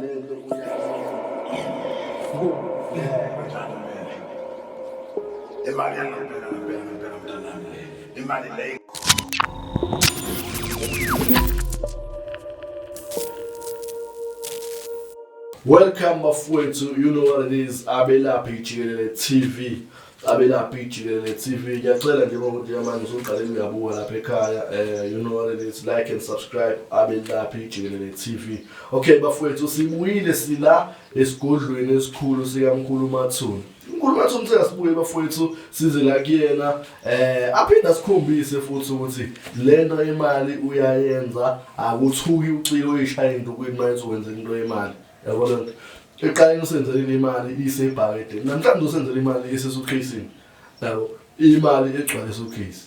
lento uyayenza. Kunjalo vele. Imali yangempela ngempela ngempela mntanami le. Imali le. Welcome bafowethu, you know what it is, Abelaphi Jikelele TV. Abelaphi Jikelele TV. Ngiyacela nje ngokuthi manje usuqale uyabuka lapha ekhaya, you know what it is, like and subscribe Abelaphi Jikelele TV. Okay bafowethu, sibuyile sila esigodlweni esikhulu sikaMkhulu Mathuna. Mkhulu Mathuna sengasibuye bafowethu, size la kuyena aphinde asikhombise futhi ukuthi lento imali uyayenza, akuthuki uciko uyishaya indukwini manje wenza into yemali. Yabona nto. Eqaleni usenzele imali isebhakede. Namhlanje usenzele imali isesuitcase-ini. Yabo, imali egcwele suitcase.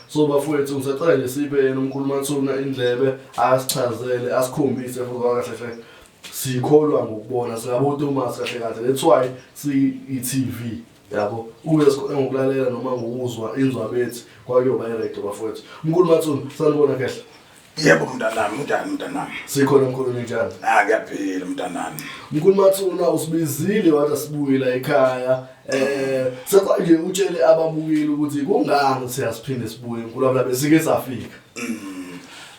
So bafowethu ngisacela nje siphe yena uMkhulu Mathuna indlebe asichazele, asikhombise futhi kahle kahle sikholwa ngokubona singabo Thomas kahle kahle. That's why si i-TV. Yabo, uye sikole ngokulalela noma ngokuzwa inzwa bethi kwakuyoba i-radio bafowethu. Mkhulu Mathuna, sanibona kahle. Yebo mntanami, unjani mntanami? Sikhona mkhulu, ninjani? Ah, ngiyaphila mntanami. Mkhulu Mathuna usibizile wathi asibuye la ekhaya. Sacela nje utshele ababukeli ukuthi kungani siyasiphinde sibuye mkhulu wami besike safika.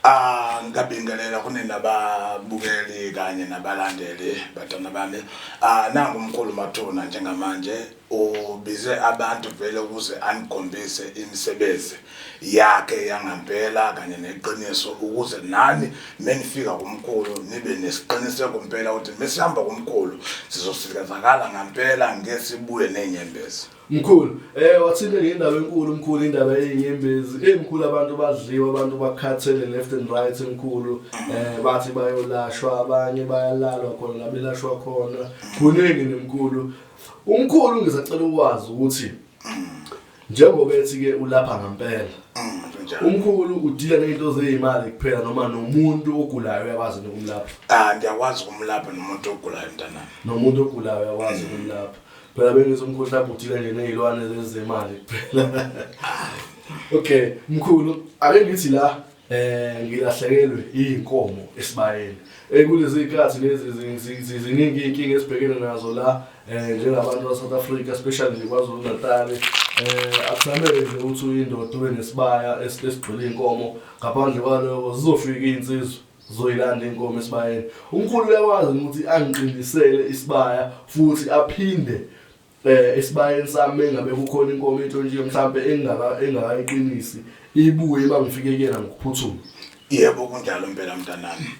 Ah, ngiyabingelela kunina ababukeli kanye nabalandeli bantwana bami. Ah, nangu uMkhulu Mathuna njengamanje ubize abantu vele ukuze anikhombise imisebenzi yakhe yangampela kanye neqiniso, ukuze nani menifika kumkhulu nibe nesiqiniseko impela ukuthi mesihamba kumkhulu sizosizakala ngampela, ngeke sibuye nenyembezi. Mkhulu, wathinte ngendaba enkulu mkhulu, indaba yezinyembezi. Mkhulu, abantu badliwa, abantu bakhathele left and right mkhulu. Bathi bayolashwa, abanye bayalalwa khona la belashwa khona. Kuningi nemkhulu. Umkhulu ngisacela ukwazi ukuthi njengoba ethi ke ulapha ngempela. Kunjalo. Umkhulu udila nezinto zezimali kuphela noma nomuntu ogulayo uyakwazi ukumlapha? Ah, ngiyakwazi ukumlapha nomuntu ogulayo mntanami. Nomuntu ogulayo uyakwazi ukumlapha. Phela bengithi umkhulu mhlawumbe udila nje nezilwane zezimali kuphela. Okay, mkhulu, ake ngithi la ngilahlekelwe inkomo esibayeni. Kulezi zikhathi lezi ziningi inkinga esibhekene nazo la njengabantu ba South Africa, especially nje KwaZulu Natal. Akusamele nje ukuthi uyindoda ube nesibaya esigcwele inkomo, ngaphandle kwaloko zizofika insizwa zoyilanda inkomo esibayeni. Umkhulu uyakwazi ukuthi angiqinisele isibaya futhi aphinde esibayeni sami engabe kukhona inkomo entshontshiwe mhlambe engakayiqinisi ibuye bangifike kuyena ngokuphuthuma. Yebo kunjalo impela mntanami.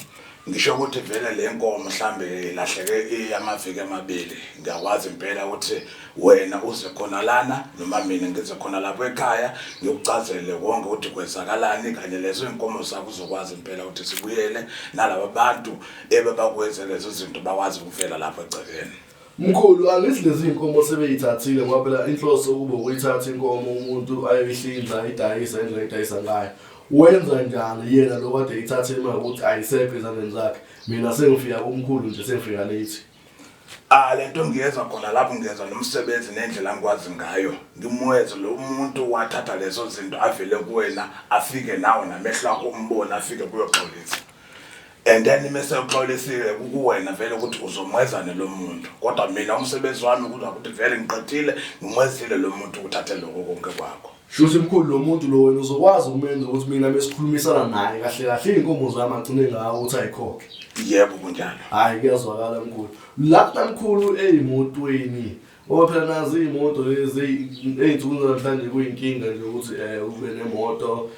Ngisho ukuthi vele le nkomo mhlambe ilahleke amaviki amabili, ngiyakwazi impela ukuthi wena uze khona lana noma mina ngize khona lapho ekhaya ngikuchazele konke ukuthi kwenzakalani kanye lezo inkomo zakho uzokwazi impela ukuthi sibuyele nalaba bantu ebebakwenze lezo zinto bakwazi ukuvela lapho egcekeni. Mkhulu, angithi lezi inkomo sebeyithathile ngoba phela inhloso kube ukuyithatha inkomo umuntu ayoyihlinza ayidayisa indlela ayidayisa ngayo. Wenza njani yena lo kade eyithathe imali ukuthi ayisekho ezandleni zakhe? Mina sengifika kumkhulu nje, sengifika late. Ah, lento ngiyeza khona lapho, ngiyeza nomsebenzi nendlela angikwazi ngayo. Ngimweze lo muntu wathatha lezo zinto avele kuwena, afike nawe namehlo akho umbone, afike kuyoxolisa. And then mase uxolisile kukuwena vele ukuthi uzomwezane lo muntu. Kodwa mina umsebenzi wami ukuthi vele ngiqedile ngimwezile lo muntu ukuthathe lokho konke kwakho. Shuthi mkhulu lo muntu lo wena uzokwazi ukumenza ukuthi mina mesikhulumisana naye kahle kahle inkomo zami agcine ngawo ukuthi ayikhokhe. Yebo kunjalo. Hayi kuyazwakala mkhulu. Lapha mkhulu eyimotweni ngoba phela nazi iy'moto lezi ey'nsukwini zanamhlanje kuyinkinga nje ukuthi ube nemoto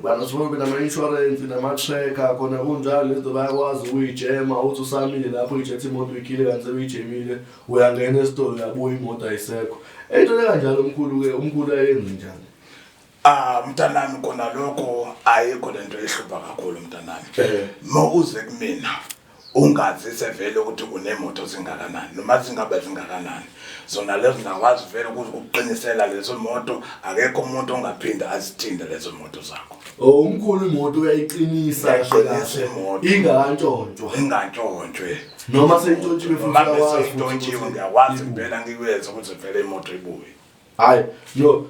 banasuke nama-insurance nama-tracker khona kunjalo lezinto bayakwazi ukuyijema uthi usamile lapho uyijethe imoto uyikhile kanti sebeyijemile uyangena esitolo uyabuya imoto ayisekho. Into ekanjalo mkhulu-ke umkhulu ayenzi njani? Ah mntanami, khona lokho ayikho lento ehlupha kakhulu mntanami. Mawuze kumina ungazise vele ukuthi unemoto zingakanani noma zingabe zingakanani, zona lezo ngakwazi vele ukuqinisela lezo moto, akekho umuntu ongaphinda azithinte lezo moto zakho. Oh umkhulu imoto uyayiqinisa kahle Uyayiqinisa kahle imoto. ingakantshontshwa Ingantshontshwe. Noma seyintshontshiwe futhi Noma uyakwazi futhi seyintshontshiwe ukuthi ngiyakwazi ibuye. impela ngikwenze ukuthi vele imoto ibuye. Hayi no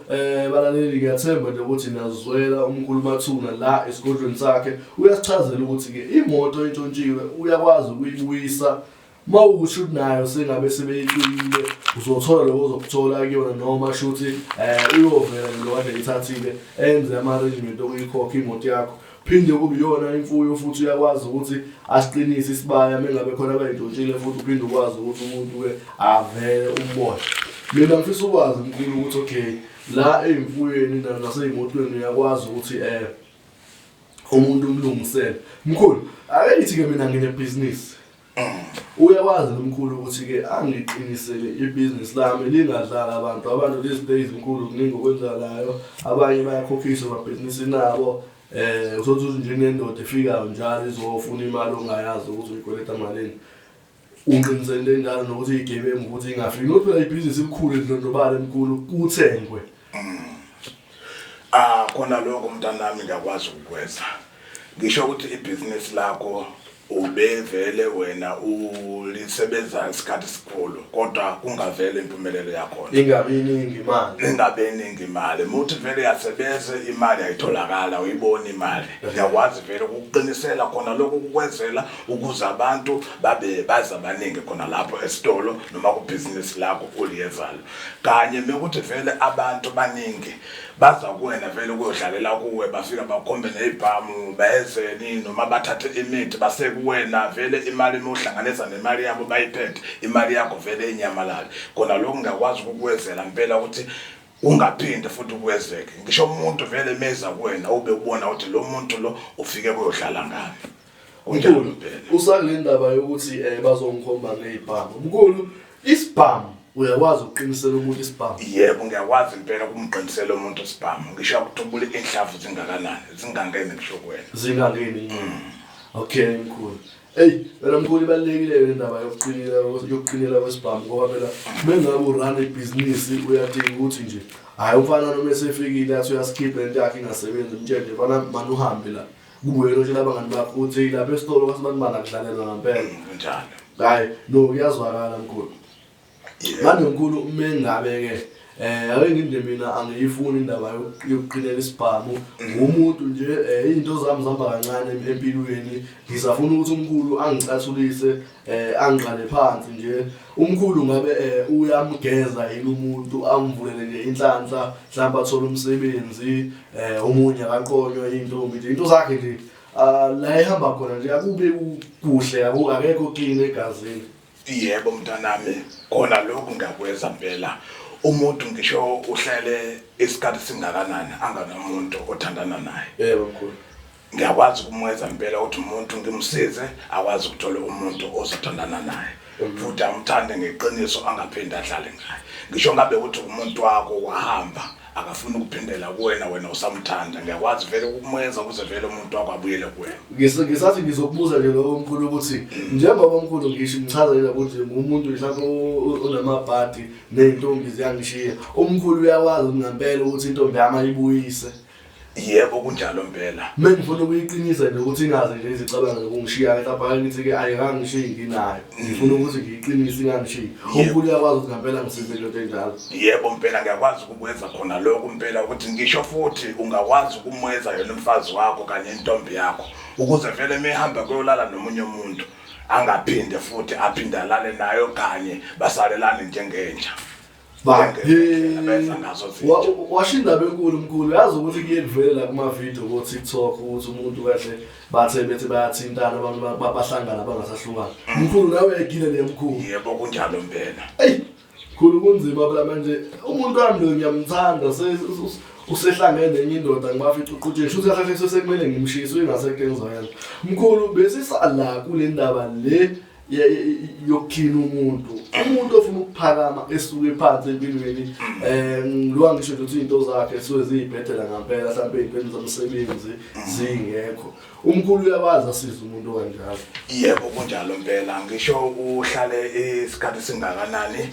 balaleli ngiyathemba nje ukuthi niyazwela umkhulu Mathuna la esigodlweni sakhe uyasichazela ukuthi ke imoto entshontshiwe uyakwazi ukuyibuyisa mawukuthi nayo sengabe sebeyicwilile uzothola lokho ozokuthola kuyona noma shuthi uyovela lo kade ithathile enze ama-arrangement okuyikhokha imoto yakho. Phinde kube iyona imfuyo futhi uyakwazi ukuthi asiqinise isibaya mengabe khona abayintshontshile futhi uphinde ukwazi ukuthi umuntu-ke avele umbone. Mina ngifisa ukwazi mkhulu ukuthi okay la ey'mfuyweni nasey'motweni uyakwazi ukuthi umuntu umlungisele. Mkhulu, ake ngithi-ke mina nginebhizinisi. Uyakwazi nomkhulu ukuthi-ke angiqinisele ibhizinisi lami lingadlali abantu. Abantu these days mkhulu kuningi okwenzakalayo, abanye bayakhokhiswa emabhizinisini abo. Uthole ukuthi njengendoda efikayo njalo izofuna imali ongayazi ukuthi uyikweleta malini. Ungiqinisele into enjalo nokuthi iy'gebengu ukuthi ingafiki. Ngoba phela ibhizinisi elikhulu elidlondlobala emkhulu kuthengwe. Ah khona lokho mntanami ngiyakwazi ukukwenza. Ngisho ukuthi ibhizinisi lakho ubevele wena ulisebenza isikhathi esikhulu kodwa kungavele impumelelo yakhona. Ingabi iningi imali. Ingabi iningi imali. Muthi vele yasebenza imali ayitholakala uyibona imali. Ngiyakwazi vele ukuqinisela khona lokho kukwenzela ukuze abantu babe baze abaningi khona lapho esitolo noma kubhizinisi lakho uliyenzayo. Kanye mekuthi vele abantu baningi baza kuwena vele ukuyodlalela kuwe bafika bakhombe nezibhamu bayezeni noma bathathe imithi base kuwena vele imali uma uhlanganisa nemali yabo bayiphethe imali yakho vele inyamalale. Khona lokhu ngiyakwazi ukukwenzela impela ukuthi ungaphinde futhi ukwenzeke. Ngisho umuntu vele meza kuwena ube ubona ukuthi lo muntu lo ufike kuyodlala ngami. Kunjalo Mkhulu, impela. usakule ndaba yokuthi bazongikhomba ngezibhamu. Mkhulu, isibhamu uyakwazi ukuqinisela umuntu isibhamu? Yebo, ngiyakwazi impela ukumqinisela umuntu isibhamu. Ngisho akudubule inhlavu zingakanani, zingangeni ngisho kuwena. Zingangeni. Okay mkhulu. Ey, wena mkhulu ibalulekile le ndaba yokuqinela kwesibhamu ngoba phela mengabe urun ibhizinisi uyadinga ukuthi nje hayi umfana noma esefikile athi uyasikhipha lento yakhe ingasebenzi umtshele nje mfana mani uhambe la. Kube wena otshela abangani bakho ukuthi lapha esitolo kwasibani bani akudlalelwa ngampela. Kunjalo. Hayi, no kuyazwakala mkhulu. Manje mkhulu mengabe ke ake nginde mina angiyifuni indaba yokuqinela isibhamu. Ngumuntu nje izinto zami zihamba kancane empilweni. Ngisafuna ukuthi umkhulu angicathulise angiqale phansi nje. Umkhulu ngabe uyamgeza yini umuntu amvulele nje inhlanhla mhlawumbe athole umsebenzi omunye akaqonywe intombi nje into zakhe nje la ehamba khona nje akube kuhle akekho clean egazini. Yebo mntanami, khona lokhu ngiyakwenza impela. Umuntu ngisho uhlele isikhathi singakanani anganamuntu othandana naye. Yebo mkhulu. Ngiyakwazi ukumwenza impela ukuthi umuntu ngimsize akwazi ukuthola umuntu ozothandana naye. Futhi amthande ngeqiniso angaphinde adlale ngaye. Ngisho ngabe ukuthi umuntu wakho wahamba akafuni ukuphindela kuwena wena usamthanda, ngiyakwazi vele ukumwenza ukuze vele umuntu wakho abuyele kuwena. Ngisathi ngizokubuza nje lokho mkhulu ukuthi njengoba mkhulu ngisho ngichazela ukuthi ngumuntu mhlawumbe onamabhadi nezintombi ziyangishiya, umkhulu uyakwazi ngempela ukuthi intombi yami ayibuyise? Yebo kunjalo impela. Mina ngifuna ukuyiqinisa nje ukuthi ingaze nje izicabange nokungishiya mhlawumbe ake ngithi ke ayikangishiyi nginayo. Ngifuna ukuthi ngiyiqinise ingangishiyi. Umkhulu uyakwazi ukuthi ngempela ngisize into enjalo. Yebo impela ngiyakwazi ukukwenza khona lokho impela ukuthi ngisho futhi ungakwazi ukumwenza yena umfazi wakho kanye intombi yakho ukuze vele mehamba kuyolala nomunye umuntu angaphinde futhi aphinde alale nayo kanye basalelane njengenja. Washo indaba enkulu mkhulu, yazi ukuthi kuye kuvele la kuma-video ko-TikTok ukuthi umuntu kahle bathe bethi bayathintana abantu bahlangana bangasahlukani. Mkhulu nawe uyayigila le mkhulu. Yebo kunjalo impela. Eyi mkhulu kunzima phela manje umuntu wami lo ngiyamthanda usehlangene nenye indoda ngibafica uqhutsheni shuthi kahle kahle sekumele ngimshise uyingasekho engizoyenza. Mkhulu besisala kule ndaba le yokukhina umuntu. Umuntu ofuna ukuphakama esuke phansi empilweni lo ngisho nje ukuthi izinto zakhe suke ziyibhedela ngempela mhlawumbe ezintweni zomsebenzi zingekho. Umkhulu uyakwazi asize umuntu kanjalo. Yebo kunjalo impela ngisho uhlale isikhathi singakanani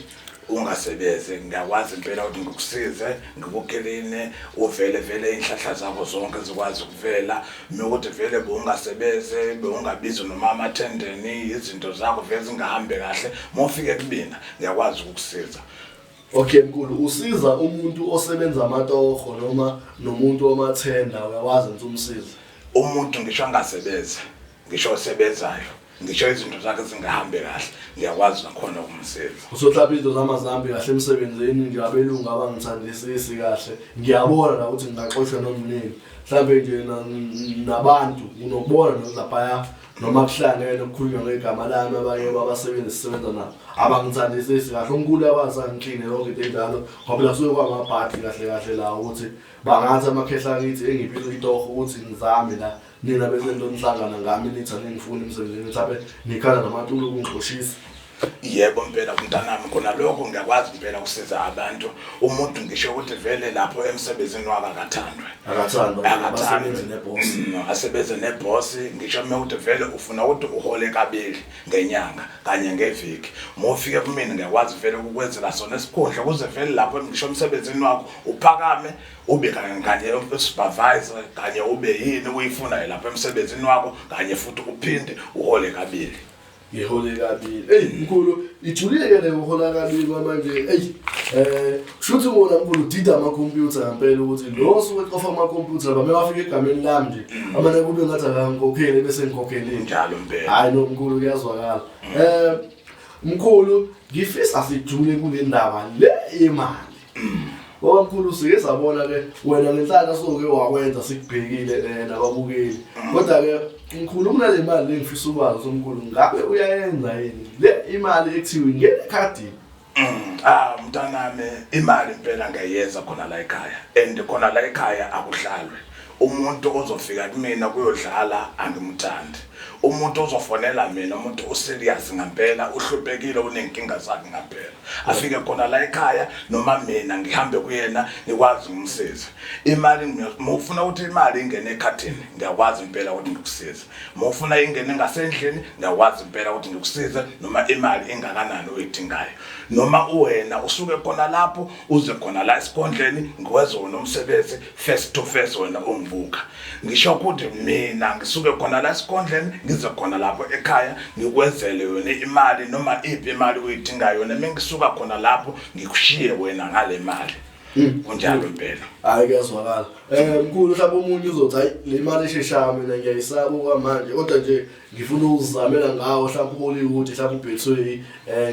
ungasebenzi ngiyakwazi impela ukuthi ngikusize ngikukline uvele vele inhlahla zakho zonke zikwazi ukuvela nokuthi vele bewungasebenzi bewungabizwa noma amathendeni izinto zakho vele zingahambi kahle mawufike kubina ngiyakwazi ukukusiza. Okay mkhulu, usiza umuntu osebenza amatoho noma nomuntu wamathenda, uyakwazi ukuthi umsize? Umuntu ngisho angasebenzi, ngisho osebenzayo, ngisho izinto zakhe zingahambi kahle, ngiyakwazi nakhona ukumsiza. Usohlapha izinto zamazambi kahle emsebenzini nje, abelungu abangithandisisi kahle, ngiyabona la ukuthi ngingaxoshwa nomningi mhlambe nje nabantu unokubona nolaphaya noma kuhlangene kukhulunywa ngegama lami, abanye babasebenzi sisebenza nabo abangithandisisi kahle. Umkhulu uyakwazi angikline yonke into enjalo, ngoba phela kusuke kwamabhadi kahle kahle la ukuthi bangathi amakhehla akithi engiphile itoho ukuthi ngizame la, nina bese nto nihlangana ngami nithi aningifuni emsebenzini, mhlawumbe nikhala namatulo ukungixoshisa. Yebo impela mntanami, khona lokho ngiyakwazi impela ukusiza abantu. Umuntu ngisho ukuthi vele lapho emsebenzini wakhe akathandwe, akathandwa, abasebenzi nebhosi. Asebenze nebhosi, ngisho uma ukuthi vele ufuna ukuthi uhole kabili ngenyanga kanye ngeviki, uma ufike kumina ngiyakwazi vele ukukwenzela sona esikhundla ukuze vele lapho ngisho emsebenzini wakho uphakame ube kanye kanye supervisor kanye ube yini uyifunayo lapho emsebenzini wakho, kanye futhi uphinde uhole kabili. Ngihole kabili. Eyi mkhulu, ijulile ke le uhola kabili kwamanje. Eyi kushuthi wona mkhulu udida amakhompyutha ngempela ukuthi lo osuke ecofa amakhompyutha bame wafika egameni lami nje. Amane kube ngathi akangikhokheli bese ngikhokhelile. Njalo impela. Hayi no mkhulu, kuyazwakala. Mkhulu, ngifisa sijule kule ndaba le imali. Ngoba mkhulu sike sabona ke wena ngenhlahla soke wakwenza sikubhekile nababukeli. Kodwa ke mkhulu kunale mali lengifisa ukwazi somkhulu, ngabe uyayenza yini le imali ekuthiwa ingene ekhadini? Mntanami, imali impela ngiyayenza khona la ekhaya, and khona la ekhaya akuhlalwe. Umuntu ozofika kumina kuyodlala angimthandi. Umuntu ozofonela mina, umuntu userious ngempela, uhluphekile, unenkinga zakhe ngempela, afike khona la ekhaya noma mina ngihambe kuyena ngikwazi ukumsiza. Imali mufuna ukuthi imali ingene ekhadini, ngiyakwazi impela ukuthi ngikusize. Mufuna ingene ngasendlini, ngiyakwazi impela ukuthi ngikusize, noma imali ingakanani oyidingayo. Noma uwena usuke khona lapho uze khona la esikhondleni ngiwenze wona umsebenzi face to face wena ungibuka. Ngisho ukuthi mina ngisuke khona la esikhondleni ngize khona lapho ekhaya ngikwenzele yona imali, noma iphi imali uyidingayo yona, mengisuka khona lapho ngikushiye wena ngale mali. Kunjalo impela. Hayi kuyazwakala. Mkhulu, mhlawumbe omunye uzothi hayi le mali esheshayo mina ngiyayisaba okwamanje, kodwa nje ngifuna ukuzamela ngawo mhlawumbe uHollywood, mhlawumbe uBetway,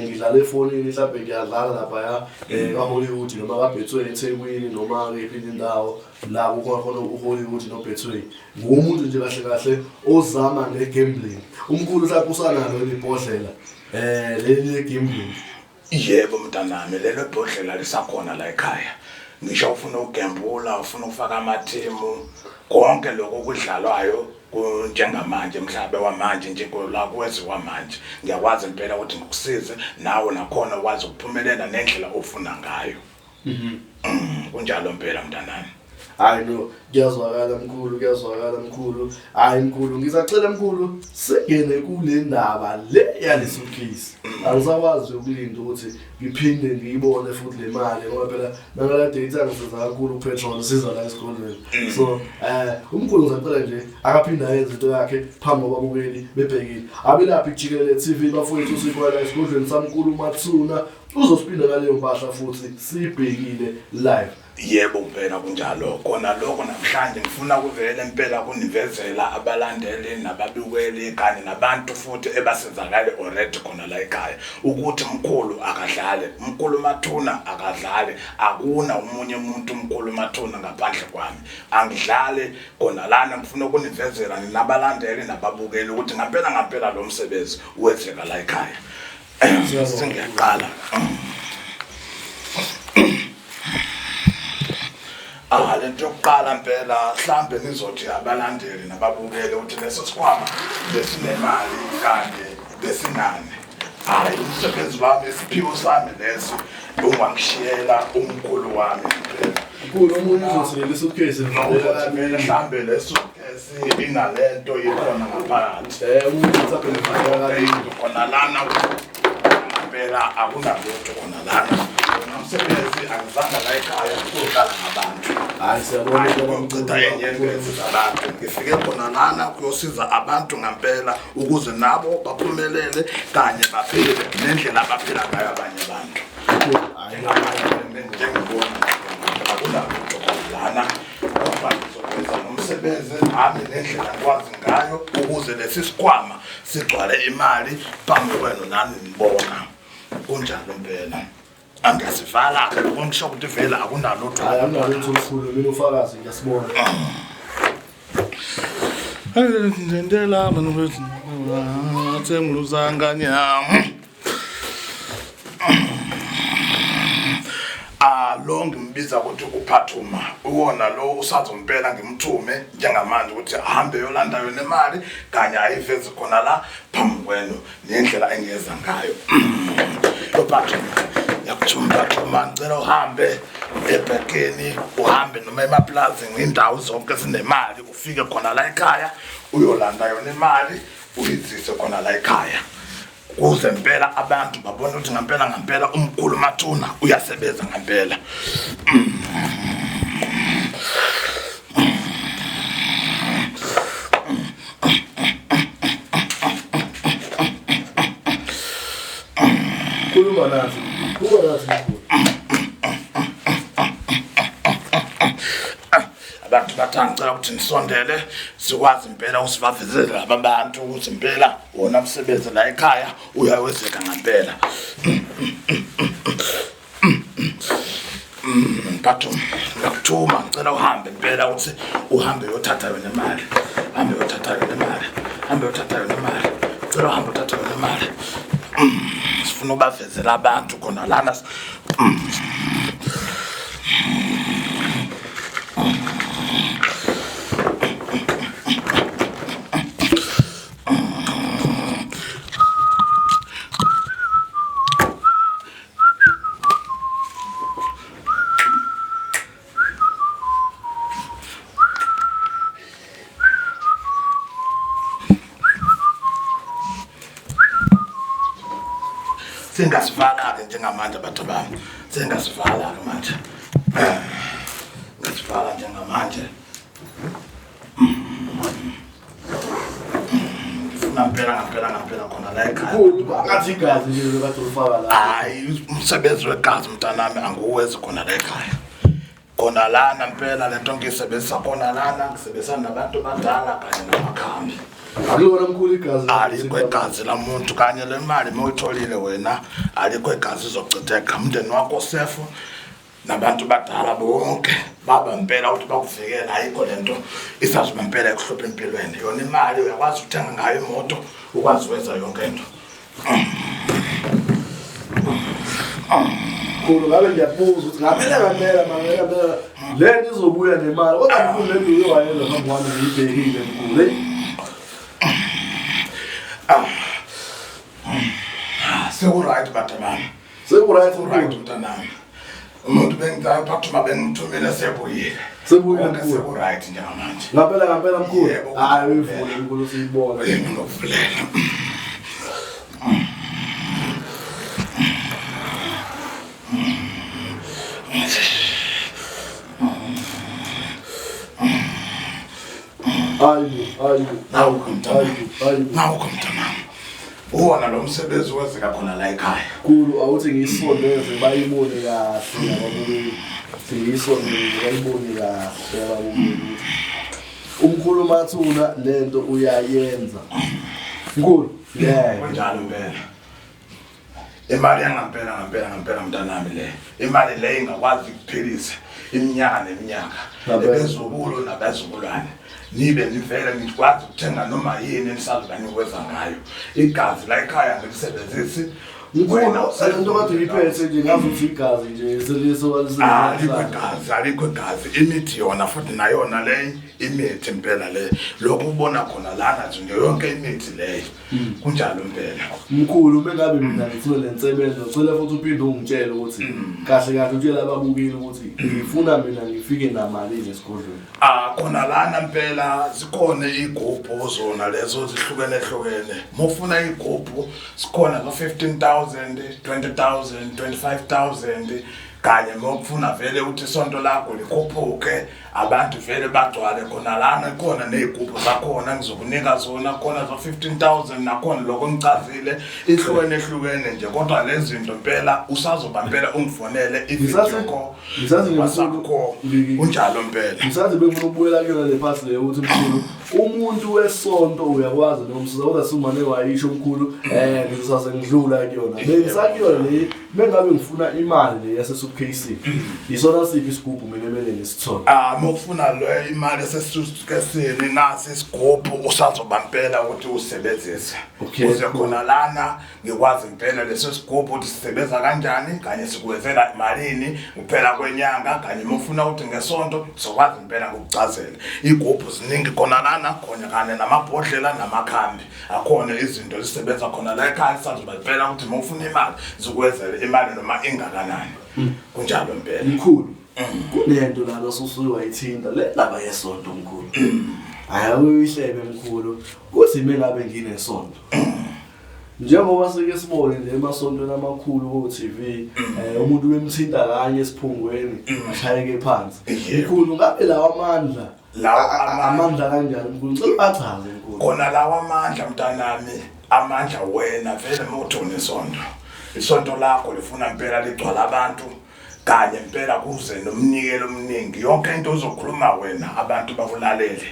ngidlala efonini, mhlawumbe ngiyadlala laphaya kaHollywood noma kaBetway eThekwini noma kephi indawo la kukhona khona uHollywood noBetway. Ngumuntu nje kahle kahle ozama ngegambling. Umkhulu mhlawumbe usanalo ibhodlela leli legambling. Yebo mntanami, lelo bhodlela lisakhona la ekhaya. Ngisho ufuna ukugembula, ufuna ukufaka amathimu, konke lokho okudlalwayo njengamanje mhlabe wamanje nje la kwenziwa manje, ngiyakwazi impela ukuthi ngikusize nawe nakhona ukwazi ukuphumelela nendlela ofuna ngayo. Kunjalo impela mntanami. Hayi no, kuyazwakala mkhulu, kuyazwakala mkhulu. Hayi mkhulu, ngizacela mkhulu singene kule ndaba le yale suitcase. Angisakwazi ukulinda ukuthi ngiphinde ngiyibone futhi le mali, ngoba phela nangala date angisiza kakhulu upetrol siza la esikolweni. So umkhulu ngisacela nje akaphinde ayenze into yakhe phambi kwababukeli bebhekile. Abelaphi jikelele TV bafowethu, sikhona la esigodlweni samkhulu Mathuna, uzosiphinda ngaleyo mpahla futhi sibhekile live. Yebo impela kunjalo. Kona lokho namhlanje ngifuna kuvele impela kunivezela abalandeli nababukeli kanye nabantu futhi ebasizakale already khona la ekhaya ukuthi mkhulu akadlale, mkhulu Mathuna akadlale, akuna omunye umuntu mkhulu Mathuna ngaphandle kwami. Angidlale khona lana, ngifuna ukunivezela ninabalandeli nababukeli ukuthi ngampela ngampela lo msebenzi wenzeka la ekhaya. Sengiyaqala. Lento yokuqala impela mhlambe nizothi abalandeli nababukeli ukuthi leso sikhwama besinemali kanye besinani. Hayi, umsebenzi wami, isiphiwo sami leso ungangishiyela umkhulu wami impela. Mkhulu, omunye uzothi leli suitcase livalela kabili. Mhlambe le suitcase inalento ikhona ngaphakathi. Umuntu mhlambe livalela kabili. Khona lana impela akunalutho khona lana. Umsebenzi angizange la ekhaya ukudlala ngabantu. Hayi siyabona ukuchitha inyembezi zabantu. Ngifike khona lana kuyosiza abantu ngempela ukuze nabo baphumelele kanye baphile nendlela abaphila ngayo abanye abantu. Njengamanje njengibona akunalutho lana, kodwa ngizokwenza nomsebenzi nami nendlela ngikwazi ngayo ukuze lesi sikhwama sigcwale imali phambi kwenu nani nibona. Kunjalo impela. Angiyasivala-ke lokho ngisho ukuthi vele akunalutho. Hayi, akunalutho olukhulu, mina ufakazi ngiyasibona. Ndendela thenguluzanganya. Ah, lo ngimbiza ukuthi uPhathuma, uwona lo usazompela ngimthume njengamanje ukuthi ahambe yolanda yona imali kanye ayiveze khona la phambi kwenu nendlela engiyeza ngayo. Lo Phathuma, ngiyakuthuma Phathuma, ngicela uhambe ebhekeni, uhambe noma emaplazini, indawo zonke zinemali, ufike khona la ekhaya uyolanda yona imali uyizise khona la ekhaya, kuze impela abantu babone ukuthi ngampela ngampela umkhulu Mathuna uyasebenza ngampela. Khuluma nathi, khuluma nathi mkhulu. Abantu bathi angicela ukuthi nisondele sikwazi impela usivavezele laba bantu ukuthi impela wona msebenzi la ekhaya uyawezeka ngampela. Mphathu, ngiyakuthuma, ngicela uhambe impela ukuthi uhambe uyothatha yona imali, hambe uyothatha yona imali, hambe uyothatha yona imali, ngicela uhambe uthatha yona imali. Sifuna ubavezela abantu khona lana. Sengasivala-ke njengamanje abantu bami, sengasivala-ke manje, ngasivala njengamanje. Ngifuna mpela ngampela ngampela khona la ekhaya. Mkhulu, ngathi igazi nje lokade ulifaka la. Hayi, umsebenzi wegazi mntanami anguwenzi khona la ekhaya. Khona lana mpela lento ngiyisebenzisa khona lana, ngisebenzisana nabantu abadala kanye namakhambi. Akulona mkhulu igazi. Alikho igazi lamuntu kanye le mali uma uyitholile wena, alikho igazi izochitheka. Umndeni wakho sefo nabantu badala bonke baba mpela ukuthi bakuvikele, ayikho lento isazoba mpela ekuhlupha empilweni. Yona imali uyakwazi ukuthenga ngayo imoto, ukwazi ukwenza yonke into. Mkhulu, ngabe ngiyakubuza ukuthi ngampela ngampela ngampela ngampela le nto izobuya nemali, kodwa mkhulu le nto uye wayenza phambi kwami ngiyibhekile mkhulu. Hey. Seku-right batabami. Seku-right. Seku-right mntanami. Umuntu bengiphathuma bengimthumile sebuyile. Sebuyile, Konke mkhulu. seku-right njengamanje. Ngampela ngampela mkhulu. Yebo. Hayi, uyivule mkhulu siyibona. Yebo, ngokuvulela. Hayibo, hayibo. Nawukho mntanami. Hayibo, hayibo. Nawukho mntanami. Uwona lo msebenzi wenzeka khona la ekhaya. Mkhulu, awuthi ngiyisondeze bayibone kahle ababukeli. Siyisondeze bayibone kahle ababukeli. Umkhulu Mathuna lento uyayenza. Mkhulu, yeah. Kunjalo impela. Imali yangampela ngampela ngampela mntanami le. Imali le ingakwazi ukuphilisa iminyaka neminyaka. Ngempela. Ebezukulu nabezukulwane. Nibe nivele nikwazi ukuthenga noma yini enisazoba nikwenza ngayo. Igazi la ekhaya ngilisebenzisi. Mkhulu, Wena lento kade uyiphethe nje ngazuthi igazi nje seliso Alikho igazi, alikho igazi. Imithi yona futhi nayona le imithi impela le. Lokhu ubona khona lana nje yonke imithi leyo. Kunjalo impela. Mkhulu, mengabe mina ngifuna le nsebenzo, ngicela futhi uphinde ungitshele ukuthi kahle kahle utshele ababukeli ukuthi ngifuna mina ngifike namalini esigodlweni. Ah, khona lana impela zikhona igubhu zona lezo zihlukene hlukene. Mufuna igubhu sikhona zo 15,000, 20,000, 25,000 kanye mokufuna vele ukuthi isonto lakho likhuphuke. Abantu vele bagcwale khona lana, khona nezigubhu zakhona ngizokunika zona, khona za 15,000 nakhona lokho ngichazile ihlukene ehlukene nje, kodwa lezi zinto impela usazoba impela ungifonele i-video call, Ngisathi nje WhatsApp mkhulu, call, kunjalo impela. Ngisathi bengifuna ukubuyela kuyona le phasi leyo ukuthi mkhulu umuntu wesonto uyakwazi nomsiza, kodwa sumane wayisho mkhulu ngizosase ngidlula kuyona. Bengisakuyona le mengabe ngifuna imali le yase-suitcase, isona siphi isigubhu mina emele ngisithole? Ah, mawufuna le imali yase-suitcase, nasi isigubhu usazoba impela ukuthi usebenzise. Uze khona lana ngikwazi impela leso sigubhu ukuthi sisebenza kanjani, kanye sikwenzela malini kuphela kwenyanga, kanye uma ufuna ukuthi ngesonto sizokwazi impela ngokuchazela. Igubhu ziningi khona lana, khona kanye namabhodlela namakhambi akhona, izinto zisebenza khona la ekhaya. Sisazoba impela ukuthi uma ufuna imali zikwenzele imali noma ingakanani. Kunjalo impela. Mkhulu, kunento lana osusuke wayithinta le ndaba yesonto mkhulu. Hayi, uyihlebe mkhulu, kuthi mengabe nginesonto, njengoba sike sibone nje emasontweni amakhulu ko-TV, umuntu bemthinta kanye esiphungweni ashayeke phansi. Mkhulu, ngabe lawa amandla Lawa amandla kanjani mkhulu? Ngicela achaze mkhulu. Kona lawa amandla mntanami, amandla wena vele mawuthi unesonto, isonto lakho lifuna impela ligcwala abantu kanye impela kuze nomnikelo omningi, yonke into uzokhuluma wena abantu bakulalele.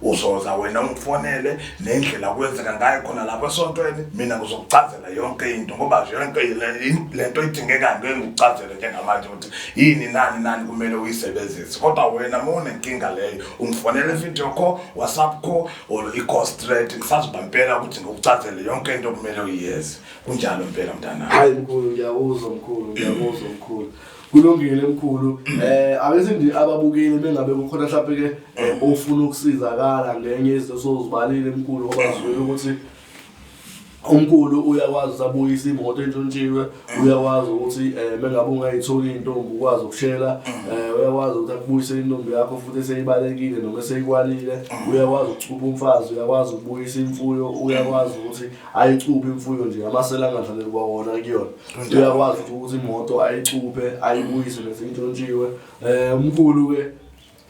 Uzoza wena ungifonele nendlela kwenzeka ngayo khona lapho esontweni, mina ngizokuchazela yonke into, ngoba yonke lento idingekayo ngeke ngikuchazele njengamanje ukuthi yini nani nani kumele uyisebenzise. Kodwa wena uma unenkinga leyo ungifonele video call, WhatsApp call or i-call straight, ngisazoba impela ukuthi ngikuchazele yonke into okumele uyenze. Kunjalo impela mntanami. Hayi mkhulu, ngiyakuzwa mkhulu, ngiyakuzwa mkhulu. Kulungile mkhulu. Ake sithi ababukeli mengabe kukhona mhlawumbe ke ofuna ukusizakala ngenye izinto sozibalile mkhulu, ngoba sizwile ukuthi umkhulu uyakwazi ukuthi abuyise imoto entshontshiwe, uyakwazi ukuthi mengabe ungayitholi intombi ukwazi ukushela, uyakwazi ukuthi akubuyise intombi yakho futhi eseyibalekile noma eseyikwalile, uyakwazi ukucupha umfazi, uyakwazi ukubuyisa imfuyo, uyakwazi ukuthi ayicuphe imfuyo nje amasela angadlaleli kwawona kuyona, uyakwazi futhi ukuthi imoto ayicuphe ayibuyise nesintshontshiwe. Umkhulu ke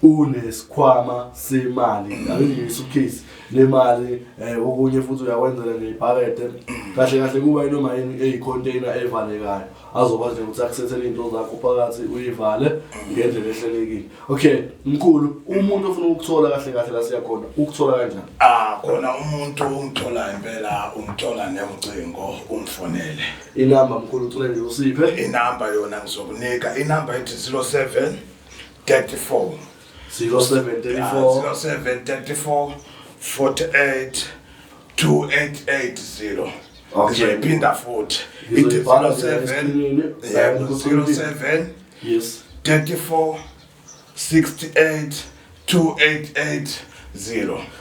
unesikhwama semali, ake i-suitcase lemali, okunye futhi uyakwenzela nje ibhakede, kahle kahle kuba inoma yini eyi-container evalekayo, azokwazi nje ukuthi akusethele iy'nto zakho phakathi uyivale ngendlela ehlelekile. Okay mkhulu, umuntu ofuna ukuthola kahle kahle la siyakhona ukuthola kanjani? Ah, khona umuntu ungithola impela, ungithola nemcingo, ungifonele. Inamba mkhulu, ucela nje usiphe. Inamba yona ngizokunika inamba ethi 07 34 07 34 07 34 48 2880. Ngizoyiphinda futhi, ithi Ngizoyibhala nje 07 eskrinini. Yebo, 07 34 68 2880.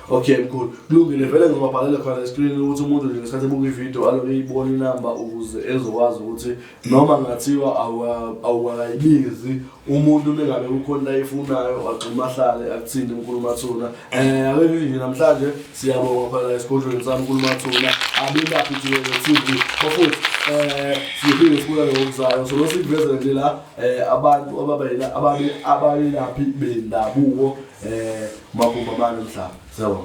Okay mkhulu, kulungile vele, ngizobabhalela khona eskrinini ukuthi umuntu nje ngesikhathi ebuka ividiyo aloke eyibona inamba ukuze ezokwazi ukuthi noma ngathiwa awukayibizi umuntu mengabe kukhona into ayifunayo agxuma ahlale akuthinte mkhulu Mathuna. Ake ngithi nje namhlanje siyabonga khona la esigodlweni sami mkhulu Mathuna, Abelaphi Jikelele TV. Futhi siphinde sibonane ngokuzayo. So sikuvezele nje la abantu ababayela ababe abayelaphi bendabuko magumbi amane omhlaba. Siyabonga.